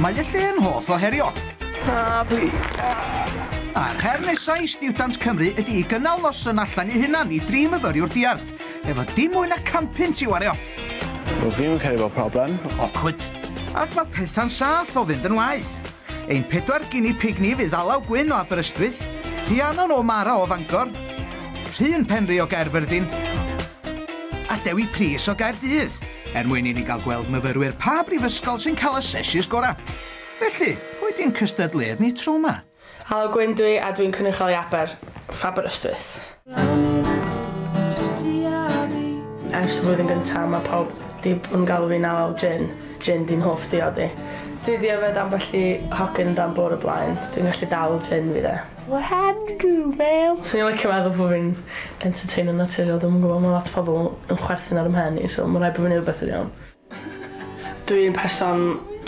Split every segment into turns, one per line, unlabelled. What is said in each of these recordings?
Mae y lle yn hoff o herio.
Ah, please.
A'r her nesa i Stiwdant Cymru ydy i gynnal noson allan i hunan i dri myfyriwr diarth, efo dim mwy na 100 punt i'w wario.
Wel, fi'n credu bod problem.
Awkward. Ac mae pethau'n saff o fynd yn waeth. Ein pedwar guinea pig ni fydd Alaw Gwyn o Aberystwyth, Rhiannon O'Mara o Fangor, Rhun Penri o Gaerfyrddin a Dewi Prys o Gaerdydd, er mwyn i ni gael gweld myfyrwyr pa brifysgol sy'n cael y seshis gorau. Felly, pwy di'n cystadleuydd ni tro yma?
Alaw Gwyn dwi a dwi'n cynrychioli Aber, Aberystwyth. Ers y flwyddyn gyntaf mae pawb di bod yn galw fi'n Alaw Gin. Gin di'n hoff diod i. Dwi di yfed ambell i hogyn dan bwr o blaen. Dwi'n gallu dal gin fi de. What happened to man? Swn i'n licio meddwl bod fi'n entertainer naturiol, dwi'n gwybod, mae lot o pobl yn chwerthin ar 'y mhen i, so mae'n rhaid bod fi'n neud rhywbeth yn iawn. Dwi'n person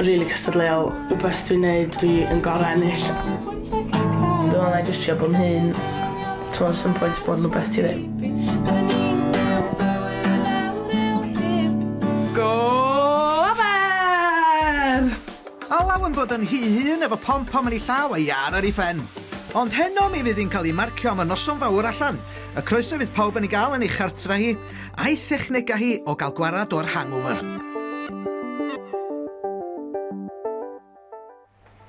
really cystadleuol. Rhywbeth dwi'n neud, dwi yn gorau ennill. Dwi'n meddwl na i jyst trio bod yn hun. Ti'n some point bod yn rhywbeth ti ddim. Go Aber!
Alaw yn bod yn hi hun efo pom-pom yn ei llaw a iar ar ei phen. Ond heno mi fydd hi'n cael ei marcio am y noson fawr allan. Y croeso fydd pawb yn ei gael yn ei chartra hi, a'i thechnegau hi o gael gwarad o'r hangover.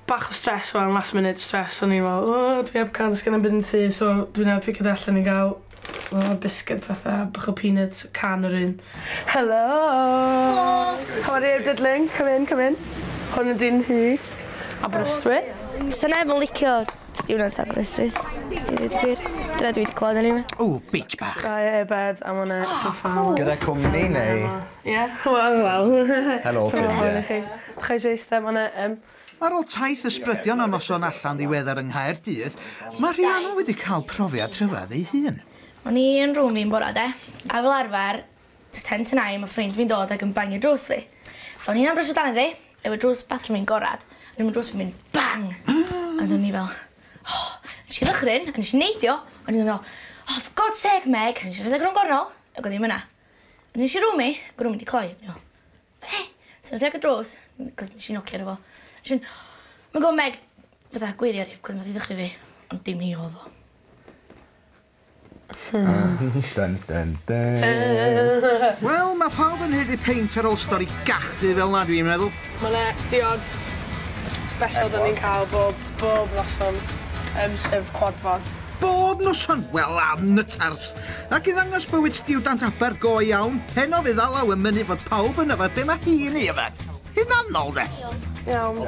Bach o stress wan, last minute stress. O'n i'n fel, oh, dwi heb cael sgan yn byd yn tŷ, so dwi'n newydd pigo allan i gael, oh, biscuit fatha, bach o peanuts, can o'r un. Hello! How are you, Didling? Come in, come in. Hwn ydy'n nhŷ. Aberystwyth.
Sa neb yn licio students Aberystwyth, i ddweud y gwir. Dyna dwi wedi clywed anyway.
O, bitch bach.
Dau airbed a ma' 'na soffa.
Gyda cwmni neu?
Ie, wel, wel.
Helo, ffrindiau.
Chi eisiau eistedd, ma' 'na
Ar ôl taith ysbrydion o noson allan ddiweddar yng Nghaerdydd, mae Rhiannon wedi cael profiad rhyfedd ei hun.
O'n i yn room fi'n bora de, a fel arfer, to 10 to 9, mae ffrind fi'n dod ac yn bangio drws fi. So o'n i'n am brysio dan iddi, efo drws bathroom fi'n gorad, a dwi'n drws fi'n mynd bang! A dwi'n ni fel, oh, nes i ddychryn, a nes i neidio, o'n i'n fel, oh, for God's sake, Meg, a nes i rhedeg rownd gornel, ac oedd ddim yna. A nes i room i, ac room i di cloi, o'n i fel, eh? So nath i agor drws, cos nes i nocio arno fo. Nes i fynd, mae'n gwybod Meg, fatha gweiddi ar hi, cos nath i ddychryn fi, ond dim hi oedd o.
Dun, dun, dun.
Wel, mae pawb yn haeddu peint ar ôl stori gachu fel na, dwi'n meddwl.
Ma' 'na diod special 'dan ni'n cael bob noson, sef Quadfod.
Bob noson? Wel, am nytars. Ac i ddangos bywyd stiwdant Aber go iawn, heno fydd Alaw yn mynnu fod pawb yn yfed be mae hi'n ei yfed. Hunanol, de.
Iawn.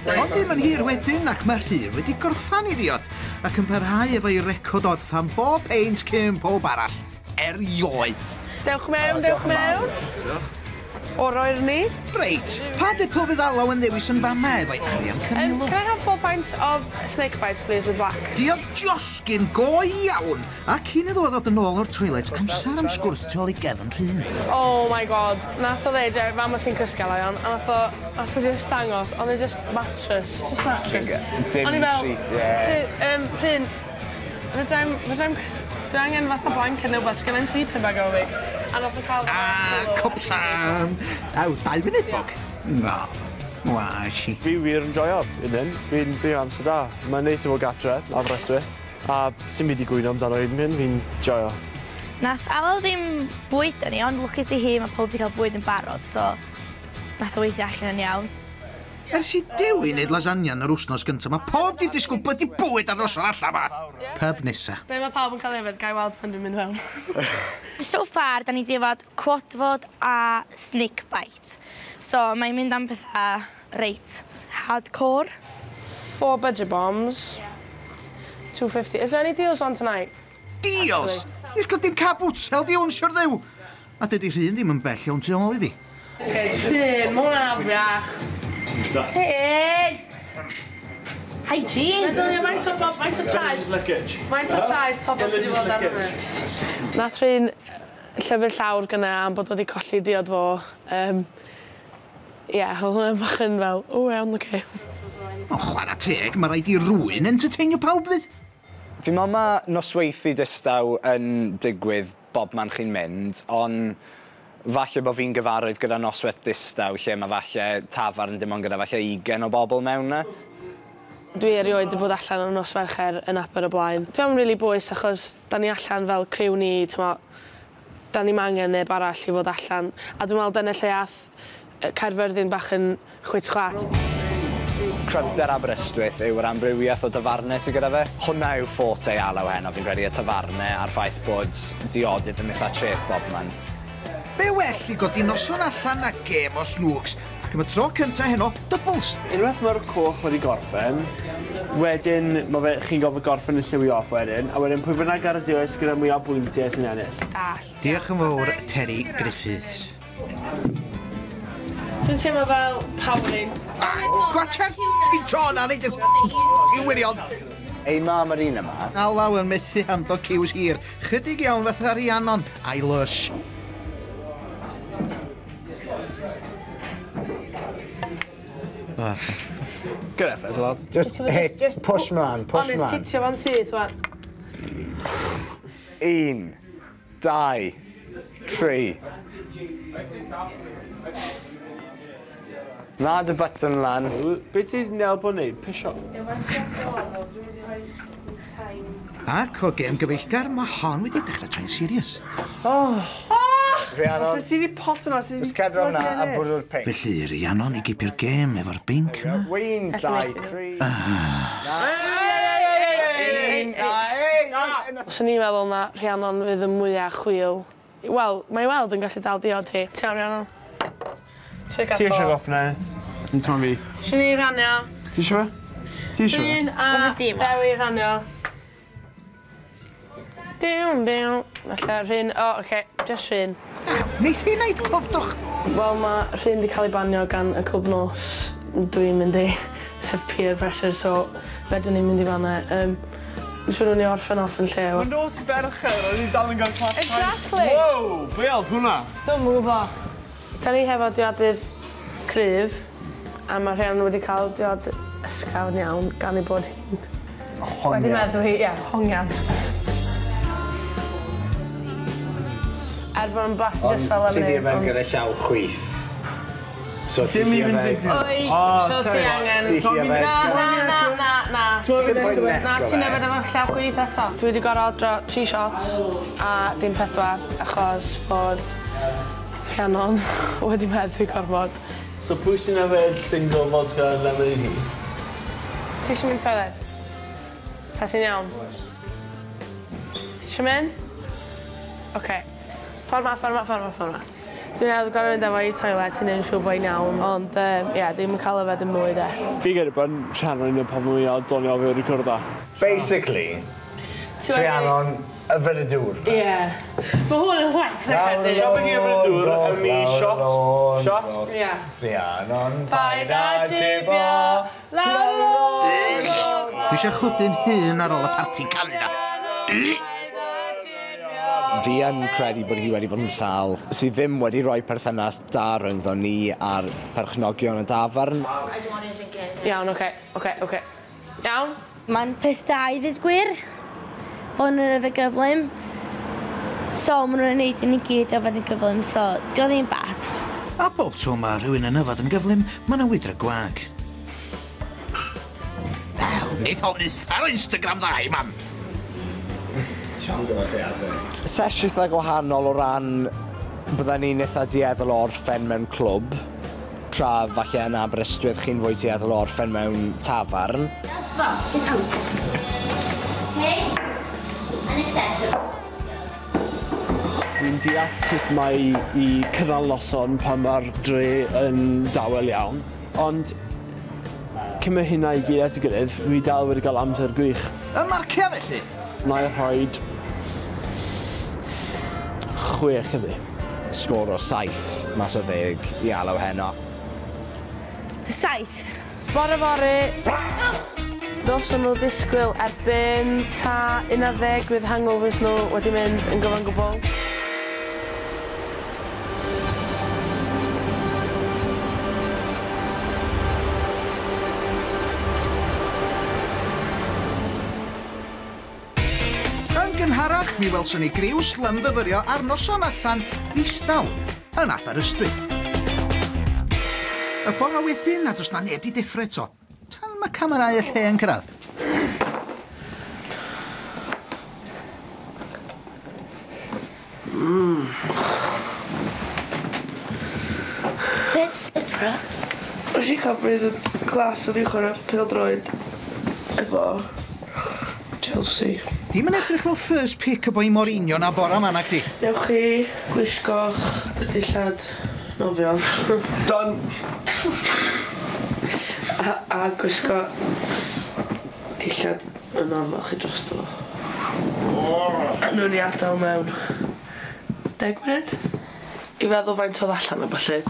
Ond ddim yn hir wedyn, ac mae Rhun wedi gorffan ei ddiod, ac yn parhau efo'i record orffan bob peint cyn pob arall. Erioed.
Dewch mewn, dewch mewn. O'r oer ni.
Reit, pa diplo fydd Alaw yn ddewis yn fama efo'i arian cynilo?
Can I have 4 pints of snake bites, please, with black?
Diod josgyn go iawn! A cyn iddo fo ddod yn ôl o'r toilet, amser am sgwrs tu ôl i gefn Rhun.
Oh my God, nath o ddeud, fama ti'n cysgu, Alaw, iawn, a nath o just dangos, ond e just mattress, just mattress.
Dim
O'n i fel,
sheet, ie.
Rhun, fedrai'm dwi angen fatha blanket neu wbath, sgen i'm sleeping bag efo fi. A nath o cael
Ah, copsan! Aw, 2 munud bog. Na. Wa, si.
Fi wir yn joio un hyn. Fi'n fi amser da. Mae'n neis i fod gatre, Aberystwyth. A sy'n byd i gwyno amdano un hyn, fi'n joio.
Nath Alaw ddim bwyd yn ni, ond lwcus i hi, mae pawb wedi cael bwyd yn barod, so nath o weithio allan yn iawn.
Ers i Dewi wneud lasagna yn yr wythnos gyntaf, mae pob di disgwyl blydi bwyd ar noson allan ma. Pub nesa.
Be mae pawb yn cael yfed, gai weld pan dwi'n mynd fewn.
So far, da ni wedi yfed Quadfod a snake bite. So mae'n mynd am pethau reit hardcore.
4 budget bombs. 250. Is there any deals on tonight?
Deals? I'r dim cael bwtsel di hwn, siwr ddew. A dydy Rhun ddim yn bell iawn tu ôl iddi.
Okay, Rhun, mae hwnna'n afiach.
Hey! Hygiene!
Meddylia, faint o traed? Faint o traed pobl sydd wedi bod arno fe? Nath Rhun llyfr llawr gynna am bod wedi colli diod fo. Ie, oedd hwnna'n bach yn fel, o iawn, oce.
O, chwarae teg, mae rhaid i rywun entertainio pawb fydd.
Fi'n meddwl mae nosweithi distaw yn digwydd bob man chi'n mynd, ond Falle bod fi'n gyfarwydd gyda noswaith distaw lle mae falle tafarn dim ond gyda falle 20 o bobl mewn 'na.
Dwi erioed wedi bod allan am nos Fercher yn Aber o blaen. Dio'm rili bwys achos da ni allan fel criw ni, t'mo', da ni'm angen neb arall i fod allan. A dwi'n meddwl dyna lle ath Caerfyrddin bach yn chwit chwat.
Cryfder Aberystwyth yw'r amrywiaeth o dafarnau sydd gyda fe. Hwnna yw forte Alaw heno, fi'n credu, y tafarnau a'r ffaith bod diodydd yn eitha cheap bobman.
Be well i godi noson allan na gêm o snwcs, ac am y tro cynta heno, doubles.
Unwaith mae'r coch wedi gorffen, wedyn mae fe, chi'n gorfod gorffen y lliwio off wedyn, a wedyn pwy bynnag ar y diwedd sydd gyda mwy o bwyntiau sy'n ennill.
Dall.
Diolch yn fawr, Terry Griffiths.
Dwi'n teimlo fel Pauline.
Gwatsia'r f***ing tro na, neud yn i wirion.
Ei mam yr un yma.
Alaw yn methu handlo ciws hir. Chydig iawn fatha Rhiannon a'i Lush. Oh,
Good effort, lad.
Just hit, just push mlaen, push
Honest,
mlaen.
hitio fo'n syth, wan.
1, 2, 3. Na dy button lan.
Be ti'n nel bod wneud? Pisio.
Ac o gêm gyfeillgar, mae hon wedi dechrau troi'n serious.
Rhiannon,
Os ti wedi pot yna, sy'n...
just cedro hwnna a bwrw'r pinc.
Felly, Rhiannon i gipio'r gêm efo'r binc yma.
1, 2, 3.
Swn i'n meddwl na Rhiannon fydd y mwyaf chwil. Wel, mae i weld yn gallu dal diod hi. Ti iawn, Rhiannon? Ti
Ti eisiau goff na? Ni ti'n fi.
Ti eisiau ni rhanio?
Ti eisiau fe? Ti eisiau fe?
Un a Dewi rhanio. Diwn, diwn. Falle Rhun... O, oce, just Rhun.
Neith hi wneud clwb dwch.
Wel, mae Rhun wedi cael ei banio gan y clwb nos. Dwi'n mynd i, sef peer pressure, so fedrwn ni'n mynd i fanna. Dwi'n siŵr ni orffen off yn lle.
Mae nos Fercher, o'n i'n dal yn gael class time.
Exactly!
Wow, be oedd hwnna?
Dwi'm yn gwybod. Da ni hefo diodydd cryf, a mae Rhiannon wedi cael diod ysgafn iawn gan ei bod hi'n wedi meddwl hi, ie, hongian. Er bod yn blasu just fel
Ti di
lemonade.
yfed gyda llaw chwith. So ti
Dim
di
even
yfed...
drinking.
Oi, so ti angen...
Ti di yfed...
Na, na, na, na, na.
Dim pwynt
Na,
neco
ti'n
fe.
yfed efo llaw chwith eto. Dwi wedi gorfod odro 3 shots a dim 4 achos bod Rhiannon wedi meddu gormod.
So pwy sy'n yfed single vodka and lemonade hi?
Ti eisiau mynd toilet? Ta ti'n iawn? Ti eisiau mynd? Oce. Ffordd ma, ffordd ma, ffordd ma, ffordd ma. Dwi'n meddwl gorfod mynd efo i toilet i neud yn siŵr bod hi'n iawn, ond ie, ddim yn cael yfed yn mwy de.
Fi gyda bod Rhiannon un o'r pobl mwyaf doniol fi wedi cwrdd â.
Basically,
Ti wedi-
Rhiannon yfed y dŵr.
Ie. Mae hwn yn well na credu.
Siop i yfed y dŵr, awn ni shot. Shot.
Ie.
Rhiannon,
Paid â jibio, lawr
Dwi eisiau chwydyn hun ar ôl y parti canu na.
Fi yn credu bod hi wedi bod yn sâl, sydd ddim wedi rhoi perthynas da rhyngddo ni a'r perchnogion y dafarn.
Iawn, oce, oce, oce. Iawn?
Mae'n peth da i ddweud gwir, bod nhw'n yfed gyflym. So, maen nhw'n neud i ni gyd yfed yn gyflym, so dio ddim bad.
A bob tro mae rhywun yn yfed yn gyflym, mae yna wydra gwag. Dew, neith hon uffar o Instagram dda i, mam.
Sesiwn eitha gwahanol o ran bydden ni'n eitha dueddol o orffen mewn clwb, tra falle yn Aberystwyth chi'n fwy dueddol o orffen mewn tafarn.
Hey, unacceptable.
Dwi'n deall sut mae i cynnal noson pan mae'r dre yn dawel iawn, ond cymryd hynna i gyd at ei gilydd, fi dal wedi cael amser gwych.
Y marcia felly.
Na i rhoi 6 iddi.
Sgôr o 7 mas o 10 i Alaw heno.
7.
Bore fory, ddylswn nhw disgwyl erbyn ta 11 fydd hangovers nhw wedi mynd yn gyfan gwbl.
Yn gynharach, mi welson ni griw slymfyfyrio ar noson allan distaw. yn Aberystwyth. Y bora wedyn, a does na neb di deffro eto. Tan mae camerau y lle yn cyrraedd.
Be ti deffro?
Nes i cael breuddwyd glas o'n i chwarae pêl-droed efo Chelsea.
Dim yn edrych fel first pick y boi Mourinho na bora ma, nacdi?
Newch chi gwisgo'ch dillad nofio.
Done!
A gwisgo dillad yn normal chi drosto fo. A nhw'n i adael mewn 10 munud. I feddwl faint oedd allan a ballu.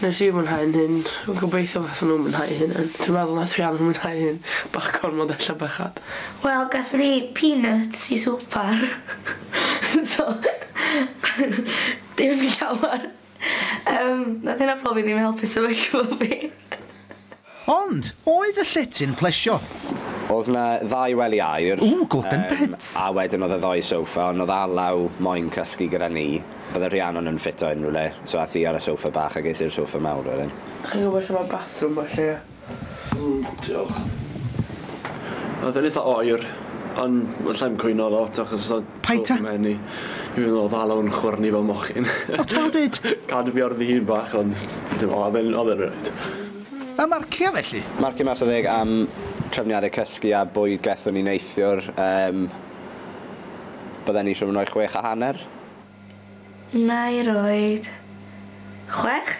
Nes i mwynhau'n hyn. Dwi'n gobeithio fatha nhw'n mwynhau hyn. Dwi'n meddwl nath Rhiannon mwynhau hyn. Bach gormod ella bechod.
Wel, gathon ni peanuts i swpar. So, dim llawer. Nath hynna probably ddim helpu sefyllfa fi.
Ond, oedd y llety'n plesio?
Oedd na ddau wely aur.
Ww, golden beds.
A wedyn oedd y ddau soffa, ond oedd Alaw moyn cysgu gyda ni. Bydde Rhiannon yn ffito unrhyw le, so ath hi ar y soffa bach a ges i'r soffa mawr wedyn.
Chi'n gwybod lle mae'r bathroom felly?
Diolch. Oedd e'n eitha oer, ond allai'm cwyno lot achos oedd
Paid ta?
Menu. I'n meddwl oedd Alaw yn chwyrnu fel mochyn.
O, tal dyd?
Cadw fi ar ddihun bach, ond dim, oedd e'n reit.
A marcio felly?
Marcio mas o 10 am trefniadau cysgu a bwyd gethon ni neithiwr. Bydden ni eisiau mynd rhoi 6.5.
Na i roed 6?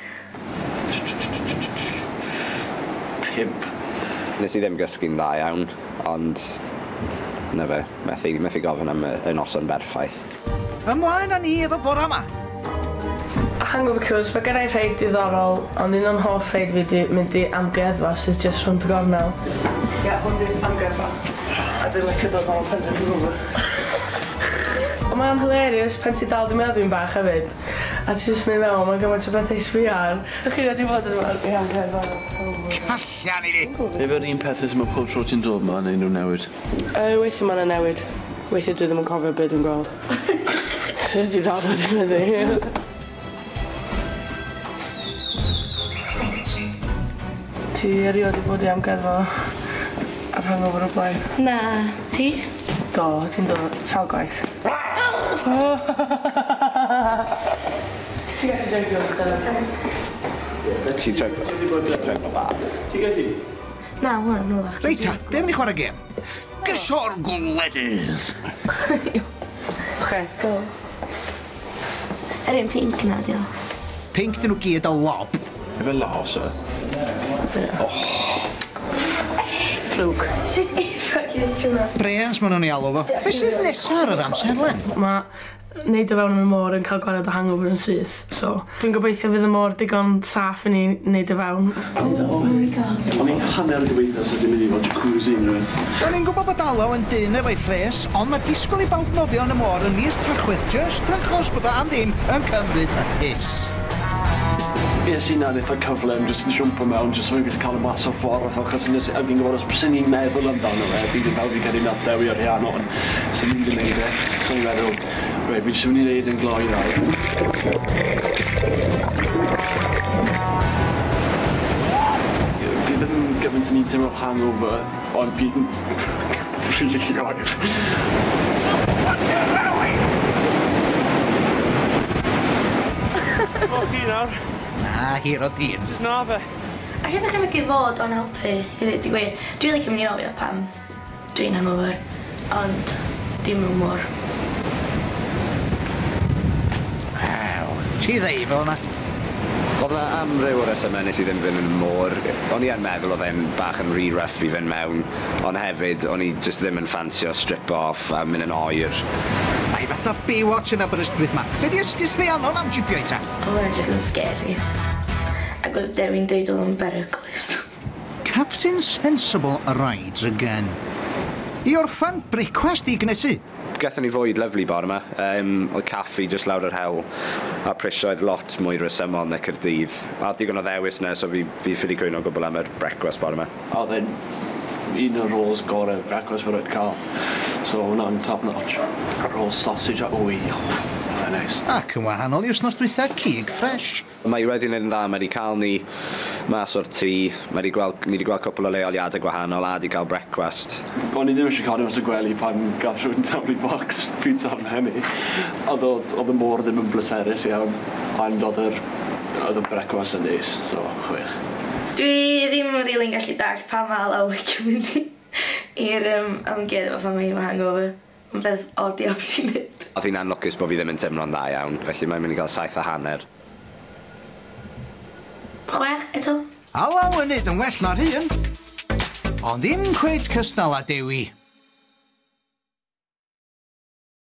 5.
Nes i ddim gysgu'n dda iawn, ond na fe, methu gofyn am y noson berffaith.
Ymlaen â ni efo bora yma.
Hangover Cures, mae gen i rhai diddorol, ond un o'n hoff rhaid fi di mynd i amgueddfa sydd jyst rhwng y gornel. Ie, hwn di'r amgueddfa. A dwi'n licio dod mewn pan dwi'n hangover. Ond mae'n hilarious pan ti dal di meddwi'n bach hefyd. A ti jyst mynd mewn, mae'n gymaint o bethau i sbio ar. Dych chi wedi bod yn i amgueddfa?
Callian i di!
Efo'r un pethau sy'n mae pob tro ti'n dod ma, neu nhw'n newid?
Weithiau mae'n newid. Weithiau dwi ddim yn cofio beth dwi'n gweld. Dwi dal wedi meddwi. Ti erioed wedi bod i amgueddfa ar hangover o blaen?
Na. Ti?
Do, ti'n dod sawl gwaith. Ti'n gallu jyglo dyna?
Ti'n jyglo bach.
Ti'n gallu?
Na, hwnna'n nôl.
Reit ta, be am ni chwarae gêm? Gysio'r gwledydd!
Oce,
go. Yr un pink na, diolch.
Pink dyn nhw gyd o lob.
Efe laws e?
Fflwg.
Sut eifag i'r trwy'n?
Brains maen nhw'n ei alw fo. Be sydd nesaf ar yr amserlen?
Mae neud o fewn yn y môr yn cael gwared o hangover yn syth, so dwi'n gobeithio fydd y môr digon saff i ni neud o fewn.
Oh my god.
O'n i'n hanner gobeithio sydd wedi mynd i fod jacuzzi neu rhywun.
O'n i'n gwybod bod Alaw yn dyn efo'i ffres, ond mae disgwyl i bawb nofio yn y môr yn mis Tachwedd jyst achos bod o am ddim yn cymryd y piss.
Es i na'n eitha cyflym, jyst yn siwmpo mewn, jyst so fi'n gallu cael y mas o'r ffordd, achos nes, a fi'n gwybod os byswn i'n meddwl amdano fe, fi ddim fel fi'n cael ei nath Dewi o'r Rhiannon, sy'n ni'n gwneud e. So ni'n meddwl, reit, fi jyst yn mynd i wneud yn gloi nawr. Fi ddim gymaint yn teimlo hangover, ond fi'n really oer. O, ti nawr.
Na, hir o dyn.
Jyst na fe.
Alla i ddychmygu fod o'n helpu, i ddweud y gwir. Dwi'n licio mynd i nofio pam dwi'n hangover, ond dim mewn môr.
Wel, ti ddeu fel yna.
Oedd yna amryw o resymau nes i ddim fynd yn y môr. O'n i yn meddwl oedd e'n bach yn rhy rough i fynd mewn, ond hefyd o'n i jyst ddim yn ffansio strip off a mynd yn oer.
Mae fatha Baywatch yn Aberystwyth ma. Be di esgus Rhiannon am jipio i ta?
Oedd o'n edrych yn scary. Ac oedd Dewi'n dweud oedd o'n beryglus.
Captain Sensible rides again. I orffan brecwast i gnesu.
Gathon ni fwyd lyfli bore yma. Oedd caffi jyst lawr yr hewl a prisoedd lot mwy resymol na Caerdydd. A digon o ddewis yna, so fi ffili cwyno gwbl am yr brecwast bore yma.
Oedd e'n un o'r rolls gorau brecwast fi roed cael. So hwnna'n top notch. A roll sausage a wy. eitha neis.
Ac yn wahanol i wythnos dwytha, cig ffresh.
Mae hi wedi wneud yn dda, mae wedi cael ni mas o'r tŷ, mae wedi gweld, ni wedi gweld cwpl o leoliadau gwahanol a wedi cael brecwast.
O'n i ddim eisiau codi mas o gwely pan gath rhywun taflu box pizza ar mhen i. Oedd oedd y môr ddim yn bleserus iawn, ond oedd y brecwast yn neis, so 6.
Dwi ddim really'n gallu dallt pam mae Alaw licio mynd i'r amgueddfa pan mae hi efo hangover. Mae'n beth od iawn i wneud.
Oedd hi'n anlwcus bod fi ddim yn teimlo'n dda iawn, felly mae'n mynd i gael 7.5.
6 eto.
Alaw yn neud yn well na'r hun. Ond ddim cweit cystal â Dewi.